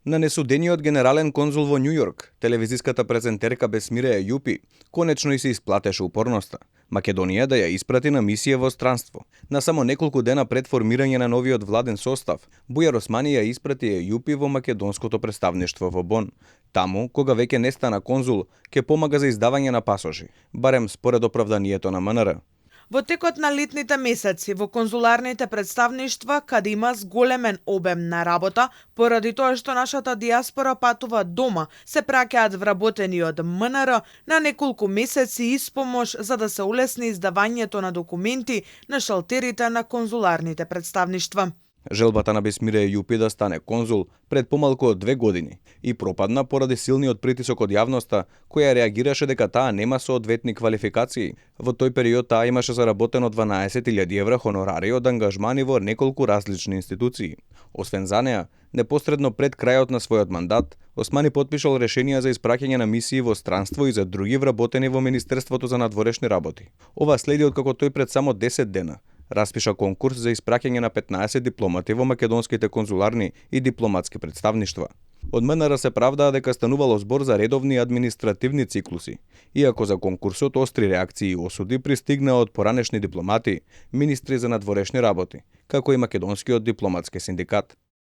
На несудениот генерален конзул во Њу Јорк, телевизиската презентерка Бесмиреја Јупи, конечно и се исплатеше упорноста. Македонија да ја испрати на мисија во странство. На само неколку дена пред формирање на новиот владен состав, Бујар Османи ја испрати Јупи во македонското представништво во Бон. Таму, кога веќе не стана конзул, ќе помага за издавање на пасоши, барем според оправданието на МНР. Во текот на летните месеци во конзуларните представништва, каде има зголемен обем на работа, поради тоа што нашата диаспора патува дома, се праќаат вработени од МНР на неколку месеци испомош за да се улесни издавањето на документи на шалтерите на конзуларните представништва. Желбата на Бесмиреја Јупи да стане конзул пред помалку од 2 години и пропадна поради силниот притисок од јавноста, која реагираше дека таа нема соодветни квалификации. Во тој период таа имаше заработено 12.000 евра хонорари од ангажмани во неколку различни институции. Освен за неа, непосредно пред крајот на својот мандат, Османи потпишал решенија за испраќање на мисии во странство и за други вработени во Министерството за надворешни работи. Ова следи откако тој пред само 10 дена распиша конкурс за испраќање на 15 дипломати во македонските конзуларни и дипломатски представништва. Од МНР се правдаа дека станувало збор за редовни административни циклуси, иако за конкурсот остри реакции и осуди пристигна од поранешни дипломати, министри за надворешни работи, како и македонскиот дипломатски синдикат.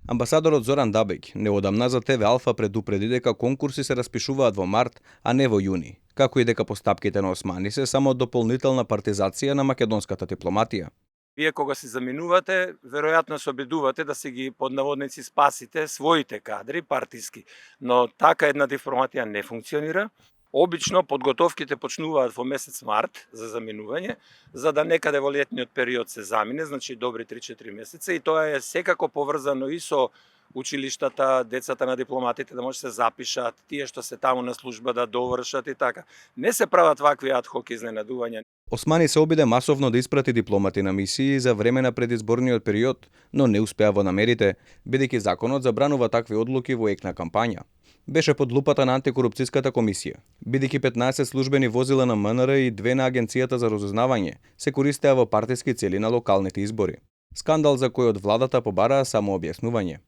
Амбасадорот Зоран Дабеќ неодамна за ТВ Алфа предупреди дека конкурси се распишуваат во март, а не во јуни, како и дека постапките на Османи се само дополнителна партизација на македонската дипломатија. Вие кога се заминувате, веројатно се обидувате да се ги под наводници спасите своите кадри партиски, но така една дипломатија не функционира. Обично подготовките почнуваат во месец март за заминување, за да некаде во летниот период се замине, значи добри 3-4 месеца, и тоа е секако поврзано и со училиштата, децата на дипломатите да може се запишат, тие што се таму на служба да довршат и така. Не се прават вакви адхок изненадувања. Османи се обиде масовно да испрати дипломати на мисии за време на предизборниот период, но не успеа во намерите, бидејќи законот забранува такви одлуки во ек на кампања. Беше под лупата на антикорупцијската комисија, бидејќи 15 службени возила на МНР и 2 на Агенцијата за разузнавање се користеа во партиски цели на локалните избори. Скандал за кој од владата побараа само објаснување.